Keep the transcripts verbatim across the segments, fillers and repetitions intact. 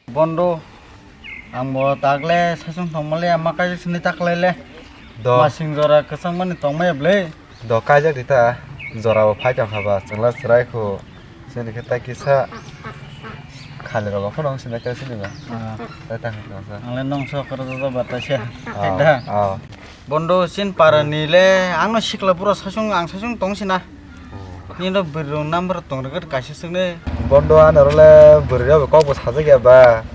Bondo, ang bo tagle sasung tongmale ama kaijak sini taklaile. Do. Masing jora kwchangmani tongmaya ble. Do kaijak dita, jora bo phai tong khaba, chwngla chwrai khu. Sini khe tai kisa khali rogo phano sini khe sini ba. Ah. Tai tang khe sa. Ang le nong sok koro do ba tai se. Ah, da. Ah. Bondo sin para ni le ang no sikla pura sasung ang sasung tong sina. Nino bwrwirok number tong rwgwi kaisa swknwi. Bondo ano role bwrwirok kok bo sajak ya ba.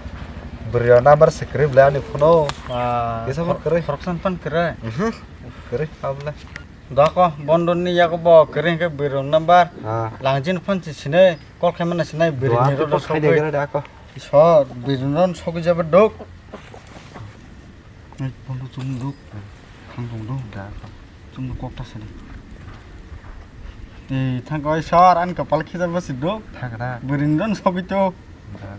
Bwrwirok number se kwrwi bwle ani phone o. Ah, kisa phone kwrwi. Khoroksa phone kwrwi. Mhm. Kwrwi abla. Dako Bondo ni yago bo kwrwi hwnkhe bwrwirok number. Ah. Langjin phone si sinai call khaimana sinai bwrwini role sokwi. Dako. Iso bwrwini role sokwi jaba dok. Ei, Bondo chwng duk. Thang tong do. Da. Chwng duk kok ta sadi. Ei, thang koi sor, an kapal khisa basi duk. Thang na. Bwrwini ron sobi to. Da.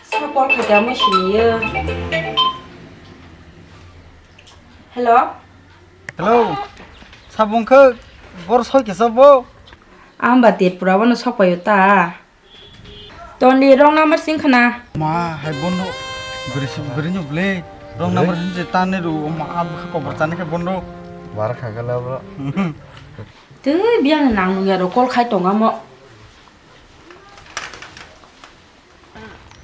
Sa call khaja mo sini ye. Hello? Hello. Sabung khe bor soi kisa bo. Ang ba Tripura bono sok paio ta. Tondi wrong number sing khna. Ma, hai bono bwrwi si bwrwi ni ble. Wrong number hinje tani ru ma ab kha kobor tani khe bono. Bar kha gala bro. Tei biang nang nung ya ro call khai tong amo.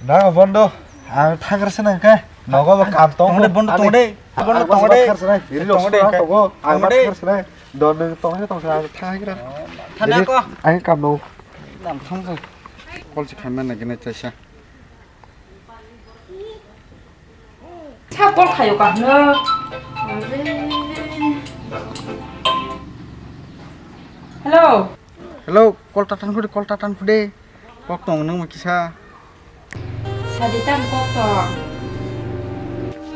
Na bondo. Ang thangra se nang khe. Nogo ba kam tong. Tong de bondo tong de. Bondo tong de. Tong de. Ang ma thangra se nang. Don nung tong he tong sa thang gra. Thana ko. Ang kam no. Nam thang ko. Call si khaimana gene chaisa. Sa call khayo ka hwno. Hello. Hello, call ta tan khude, call ta tan khude. Kok tong nung ma kisa. Sadi tam kok tong.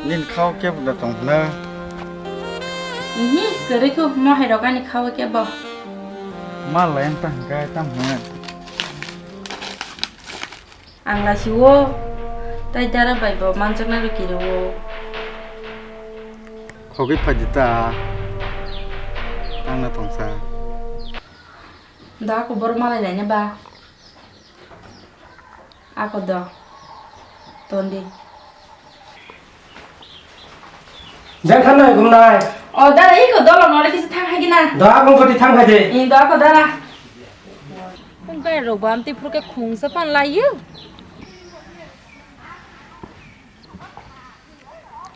Nin khao kebo da tong hwno. Ihi, kwrwi kho, mo hai rok ani khao kebo. Ma lai ang ta hwnkhe tam hwno. Ang lasi o, tai dara bai bo manjaknai rw kiri o. Khogwi phaidi ta, ang na tongsa. Da ako bor malai laina ba. Ako do. Tondi. Jang thanai gumnai. O dara iko dolo nore kisi thang hai gina. Da ako goti thang hai de. Indo ako dara. Kung kai rok bam ti phur ke khungsa pan lai yu.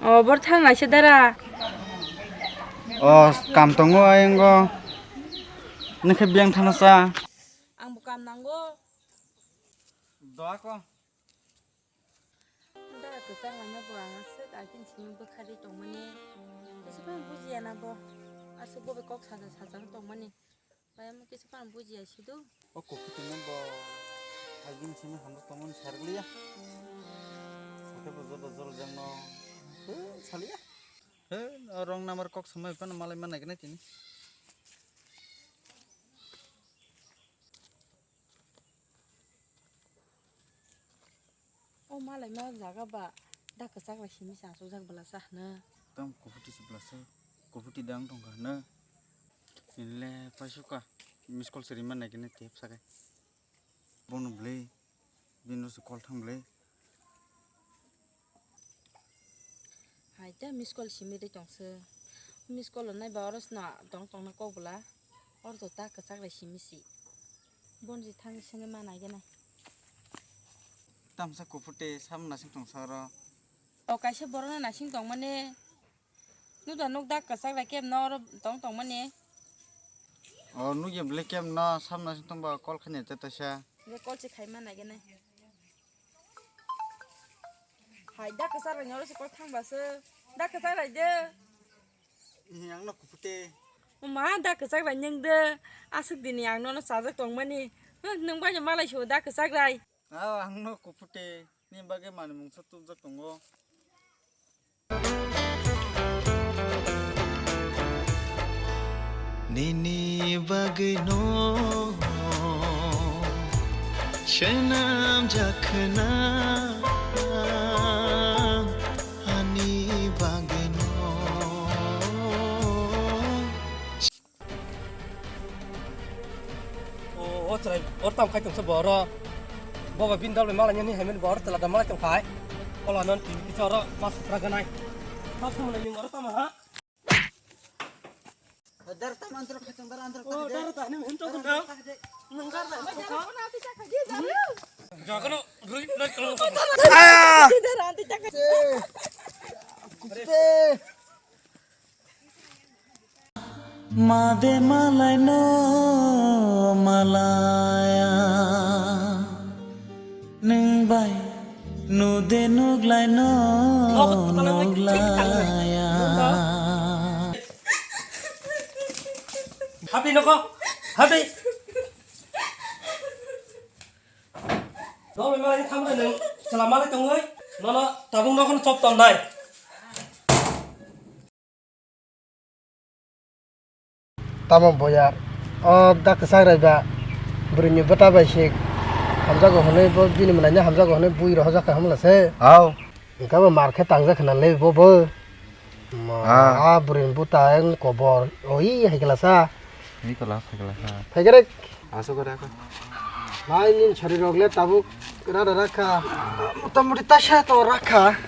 O bor thang lai se dara. O kam tongo ayang go. Nokhe biyang thana sa. Ang bo kam nango. Doa ko. Da kwchak laina bo ang aswk agin simi bwkha ri tongmani. Kisa phano bujiya na bo. Aswk bo bai kok saja saja tongmani. Bai omo kisa phano bujiya sidu. O kuphutino bo agin simi hamjak tongmani sarikliya. Sakhe bo joto jol jangno. He, saliya. He, o wrong number kok samai phano malai ma naignai tini. O malai ma jaga ba da kwchak bai simi sa sujak bwla sa hwno. Tamo kuhuti se bwla se, kuhuti dang tong kha hwno. Nini le paisuka miss call se rima nai kene tep sakai. Bono bwlai, bini se call thang bwlai. Hai ta miss call simi de tong se. Miss call nai ba oro sna tong tong na kok bwla. Oro to ta kwchak bai simi si. Bonji thang sene ma nai gana. Tamsa kuphute sam nasing tong saro. O kaisa borok no nasing tong mani. Nuda nuk dak kwchak bai kebo no oro tong tong mani. O nugya bwlai kebo no sam nasing tong ba call khani te taisa. Je call se khai ma nai gana. Hai dak kwchak bai oro se call thang ba se. Dak kwchak bai de. Ni ang no kuphute. Ma dak kwchak bai nyeng de. Aswk dini ang no no chajak tong mani. Huh, nung bai malai so dak kwchak bai. Ah, ang no kuphute. Ni bagwi manwi mungsa tubjak tongo. Nini bagwi no swnam jakhna, ani bagwi no. O, O chwrai, oro tamo khai tongsa bo oro. Boba bini dol bai malai nini hai mani bo oro chwla da malai tong khai. Ola non T V kisa oro mas pra ganai. Mas mo nai oro tamo ha. Dar tamo antro khai tong, dar antro khai. O dar ta ni hin to ko da. Nang dar da. Jaga no rui rui. Made malai no malaya, nwng bai nude nuglai no nuglaya. Happy noko, happy. Dol bai malai thangre nwng, chwla malai tongwi, nono tabuk nokhon chop tonnai. Tamo boya, o da kwchak rai ba, bwrwi ni bwta bai se hamjago hwnwi bo bini mwnaino hamjago hwnwi bui rohorjak kha hwnla se. Au. Hwnkhe bo mar khe tangjak khna le bo bo. Ma, ah, a bwrwi ni bwta ang kobor, oi hai kla sa. Hai kla sa, hai kla sa. Phai khe rek. Aswk khe rek. Nai nini sari rok le tabuk rada rakha. Motamoti taisa to rakha.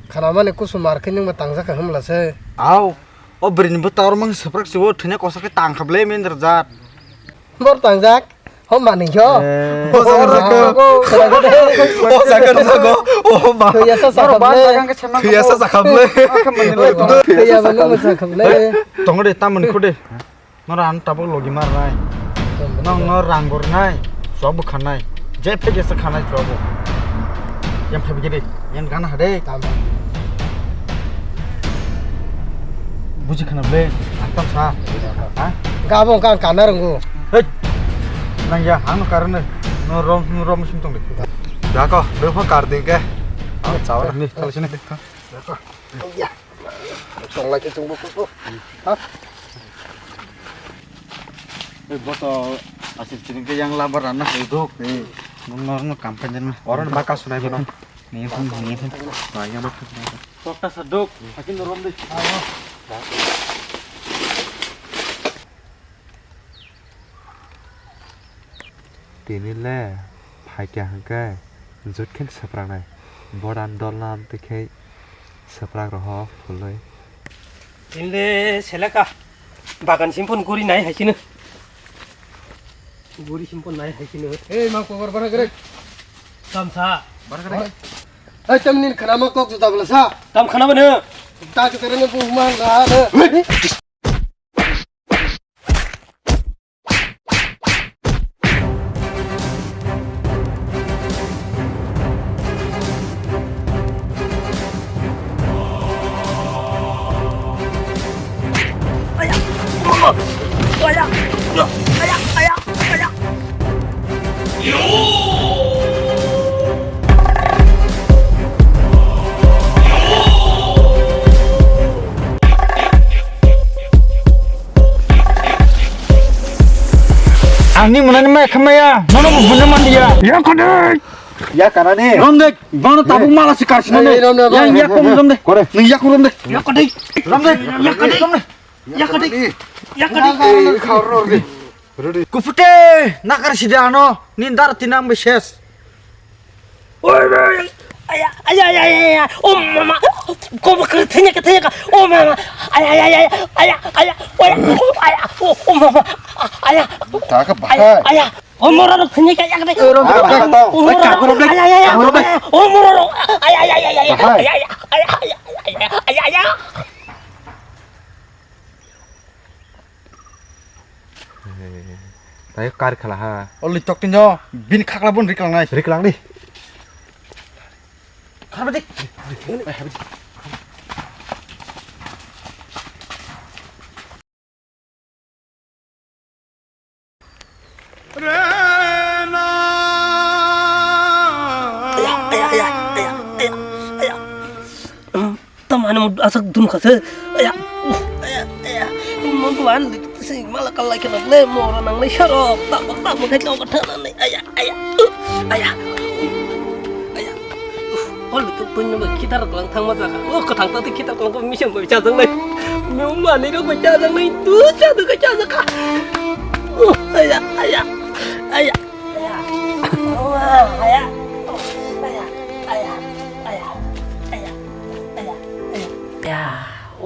Khana mani kusu mar khe nungma tangjak kha hwnla se. Au, o bwrwi ni bwta oro mang swprak se o thwina kosa khe tang kha ble min rwjak. Bor tangjak, ho manwi kho. Eh. O jaga rwjak kho. O jaga rwjak kho. O ma. Thwiya sa sa kha ble. Thwiya sa sa kha ble. Thwiya ba nungma sa kha ble. Tongo de, tamoni kho de. Noro ang tabuk logi mar nai. Nong no rang gor nai. Chwabo khanai. Je phege se khanai chwabo. Yang phege de. Yang gana hade. Tamo. Buji khana ble. Ang tam sa. Ha? Gabo kang kana rungu. Hei. Nang ya ang karne. No rom no rom sim tong de. Dako, rom kar ding ke. Ang chawa. Ni, chalo sini. Ya. Tong lai khe chwngbo kuku. Ha? Ei, boto asir chiring khe yang lama rana hai dok. Hmm. Nung nor no kam panjen ma. Oro no baka sunai bono. Ni phun, ni phun. Ba, yang ma phun. Tokta sadok, hakin rom de. Tini le phaikya hwnkhe jut khe swpraknai. Boran dolna amtwi khe swprak roho phulwi. Tini le seleka bagan simpon guri nai haisino. Guri simpon nai haisino. Ei, mang kobor bara gere. Tamsa. Bara gere. Ei, tamni khana ma kok juta bla sa. Tam khana bano. Ta juta ne bu mang ga ne. Ani mwnani mai khamaya, nono bo bujo manliya. Ya kode. Ya kanani. Romde, bono tabuk mala si karsina ne. Ei, romde, romde. Yang ya kom romde. Kore. Nung ya kom romde. Ya kode. Romde. Ya kode. Romde. Ya kade. Ya kade. Ei, khao ro re. Ready. Kupute nakar sida ano nindar tinang beses. Oi, oi. Aya, aya, aya, aya, aya. Oh mama. Ko bakar thenya ka thenya ka. Oh mama. Aya, aya, aya, aya, aya. Aya, aya. Oh, oh mama. Aya. Ta ka ba. Aya, aya. Oh mora ro thenya ka yak de. Oh mora ro. Aya, aya, aya. Oh mora ro. Aya, aya, aya, aya. Aya, aya, aya. Tai kar khala ha. Oli tok tinjo, bin khakla bun riklang nai. Riklang di. Kharba dik. Aya, aya, aya, aya, aya, aya. Tamani mo asak dun khase. Aya. Aya, aya. Mo buan sing mala kalai kena le mo ora nang le sharok. Tak tak mo khai kau kata nang le. Aya, aya. Aya. Aya. Hol tu pun nang kitar kelang thang ma jaka. Oh, ketang tadi kitar kelang ko mission bai chajang nai. Mo mani rok bai chajang nai. Tu chadu ka chajaka. Oh, aya, aya.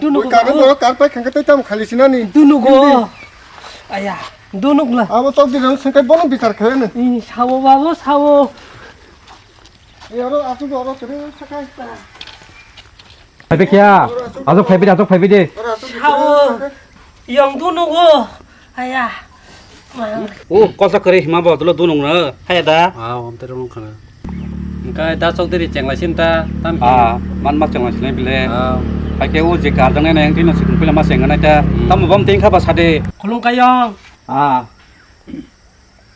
Dunugo, Oi, kar babu. Bo, kar pai khangka tei tamo khali sinani. Dunugo. Aya, dunugla. Abo tok di rang sengkai bono bichar khayo ne. Ih, sawo babu, sawo. Oro asu bo, oro tere sakai. Phaibai kya? Aswk phaibai de, aswk phaibai de. Sao, yang dunugo. Aya. O, kosa kwrwi hima bo, dolo dunung no. Haya da. Ah, om terong khana. Engkai da chok diri chenglai sin ta, tam. Ah, man ma chenglai sin bile. Ah. Hai ke o je kar dang nai, yang tino sikung pila ma sengana ta. Hmm. Tam bom ting kha ba sade. Khulum kayong. Ah.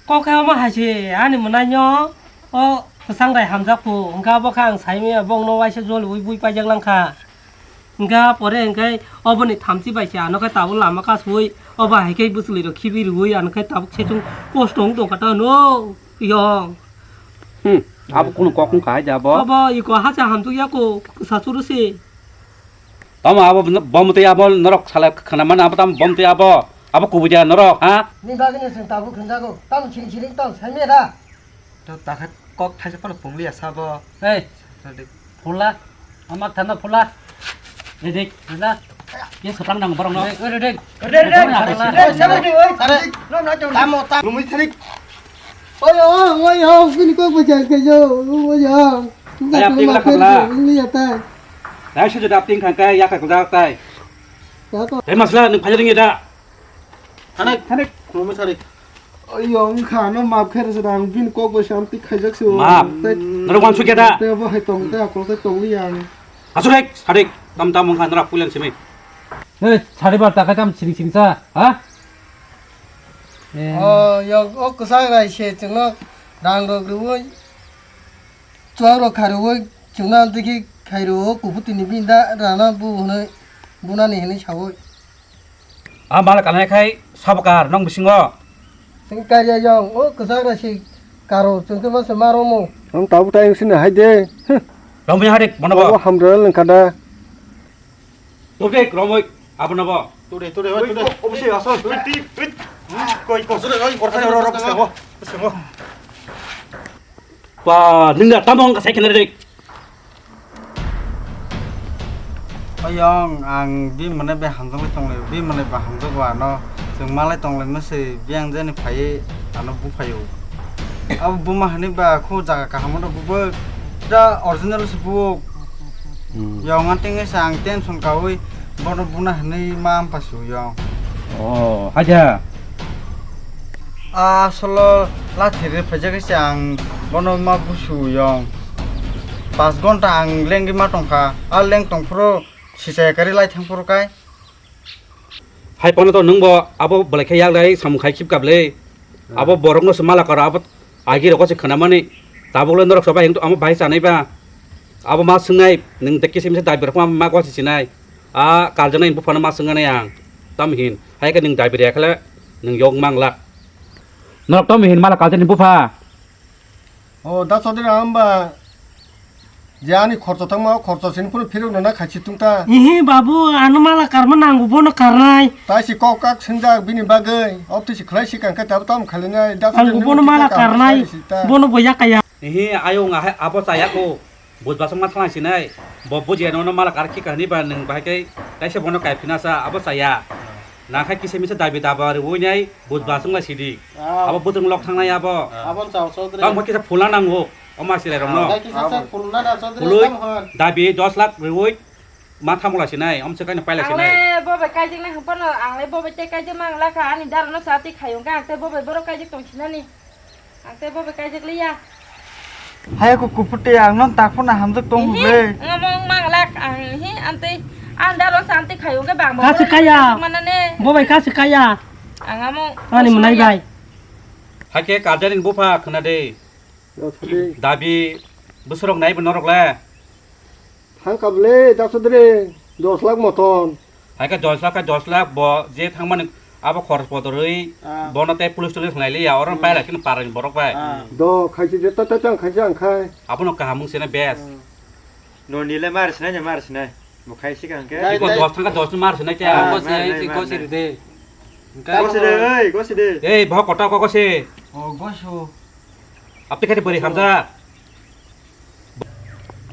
Kok khe omo hai se ani mwnaino o kwchang rai hamjak phu, hwnkhe abo khe ang sai manya bongno waisa joliui bui paijak lang kha. Hingkha pore hingkhe oboni thamchi bai se ano khe tabuk lama kasui obo hai khe bwchwlwi rok khibi rwui ano khe tabuk se chwng kosto wng tongkha ta hwno yong. Hmm. Abo kunu kok wngkha hai de abo. Obo iko hacha hamjak yako kwsa churu se. Tamo abo bwno-, bo mwtwi abo norok salai khwna mano abo tamo bo mwtwi abo, abo kubui dia norok, ha? Ni bagwi ni chwng tabuk hwnjago, tamo siring siring tong, saimya da? To takhe kok thaisa phano pungli ya sabo. Ei, phula, ama thana phula. Redik, redik, na? Ye satang nang borong no. Redik, redik. Redik, redik. Tamo, tamo. Lumui tharik. Oi, oi, oi, oi, bini kok bajak ke jo, oi, oi. Ayap ting la kapla. Ini ya tai. Dai sudah dap ting khangkai ya kakla tai. Ya kok. Dai masla nung phajaring ya da. Thanik, thanik. Lumui tharik. Oi, oi, wngkha no map khe rwsa dang, bini kok bai sam tik khaijak se. Map. Norok wansuk ya da. Te bo hai tong, te akol te tong ya. Asuk rek, sadik. Tam tam wngkha norok puilan simi. Hei, sari bar takai tam siring siring sa, ha? Eh. O, yok, o kwchak rai se chwngno rang rok rwui, chuwak rok kharwi, chwngno amtwi khe khairwo, kuphutini bini da rana bu hwnwi, bunani hwnwi saui. A mal kanai khai sabakar nong bisingo. Chwng karya yong, o kwchak rai se karo, chwng khe ma se ma romo. Ang tabuk tai wngsini hai de. Romwi hadik, bono bo. Abo hamra lengkha da. Tubik, romoi, abono bo. Tude, tude, oi, tude. Obo se asol. Oi, ti, oi. Koi, koi. Asol, oi, korta ro, ro, bwskango. Bwskango. Ba, nung da tamo ang kasai kena rik. Oyong, ang bi mane be hamjak lai tong lai, bi mane ba hamjak ba ano. Chwng malai tong lai mase, biyang jani phai ano bu phaio. Abo buma hani ba kho jaga kaham no bu bo. Da original se bu. Hmm. Yong an tengwi sa ang tension kaui bono buna hinwi ma ampa su yong. Oh, haja. A solo lathi re phaijak se ang bono ma busu yong. Pas gonta ang lengwi ma tongkha. A leng tongphuru sisaya kari lai thangphuru kai. Hai pano to nwng bo abo belai khe yak lai samung khai khip kap le. Hmm. Abo borok no se mala karo abo agi rok se khna mani. Tabuk le norok sobai hing to amo bai chanai ba. Abo ma swngnai nwng de kisa misa dabi rok ma gosi sinai. A kaljaknai bupha no ma swngnai ang. Tam hin hai khe nwng dabi re khle nwng yok mang lak. Norok tam hin mala kaljakni bupha. O, da Chaudhary, ang ba je ani khorcho thangma, o khorcho sini phuru phirok nana khachi tungta. Ihi, babu, ano mala karma nango, bono karnai. Tai si kok kak swngjak bini bagwi, opti si khlai si kang khe tabuk tamo khalinai, da Chaudhary, ang bono mala karnai, bono bo yakaya. Ihi, ayung ahai abo chaya ko. Bujbasongma thangna sinai, bo bujiya nono mala kar khika hwnwi ba nwng bahai khe kaisa bono kai phina sa abo chaya. Nang khai kisa misa dabi daba rwui nai bujbasongma sidi. Ah. Abo bwtwng lok thangnai abo. Ah. Abon chao Chaudhary. Tamo kisa phulna nango, o masi lai rokno. Dai kisa se phulna da Chaudhary. Phului tam hwn. Dabi dos lakh rwui ma thamola sinai, om se kaino paila sinai. Ang le bo bai kaijak nai hwn phano, ang le bo bai tei kaijak mang lakha, ani daro no sa twi khaiyung kha, ang tei bo bai borok kaijak tong sinani. Ang tei bo bai kaijak liya. Hai ko kupute ang non tak phone hamjak tong le. Ang among mang lak ang hi amtei ang daro santi khayo ke bang. Kasi kaya. Mana ne? Bo bai kasi kaya. Ang among ani munai bai. Hake kajarin bupha khna de. Yo thade. Dabi busrok nai bo norok le. Thang kable, da Chaudhary, dos lakh moton. Hai khe dos lakh khe dos lakh bo je thangmani abo khorch bodorwi. Ah. Bono tei police tolice khlai liya, oro. Hmm. Pailai kheno parani borok bai. Ah. Do, khaisi je, ta, ta, ta, khaisi ang khai. Abono kaham wng sene bes. Hmm. Noni le mar sinai, mar sinai. Bo khaisi kang khe. Dai, iko dai. Dos thang khe dos ni mar sinai khe. Ah, gosi, mar, mar, gosi mar. Ride. Gosi de, oi, gosi de. Ei, bo kota ko gosi. Oh, gosu. Apni khe bwrwi hamjak.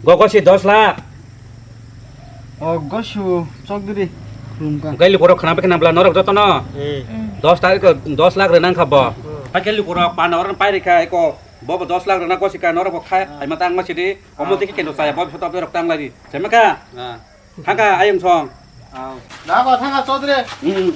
Go gosi dos lakh. O gosu Chaudhary. Khulumkha. Gai lukurok khna bwkhe nabla norok jotono. Eh. Mm. Dos tarikh dos lakh rwnang kha bo. Mm. Hakhe lukurok pano oro pai rikha eko. Bo bo dos lakh rwna gosi ka norok bo khai. Ah. Aima tang ma sidi. Omo tiki kendo saya bo soto berok tang lari. Semeka. Ah. Thangka ayung song. Ah. Da ba thangka Chaudhary. Hmm.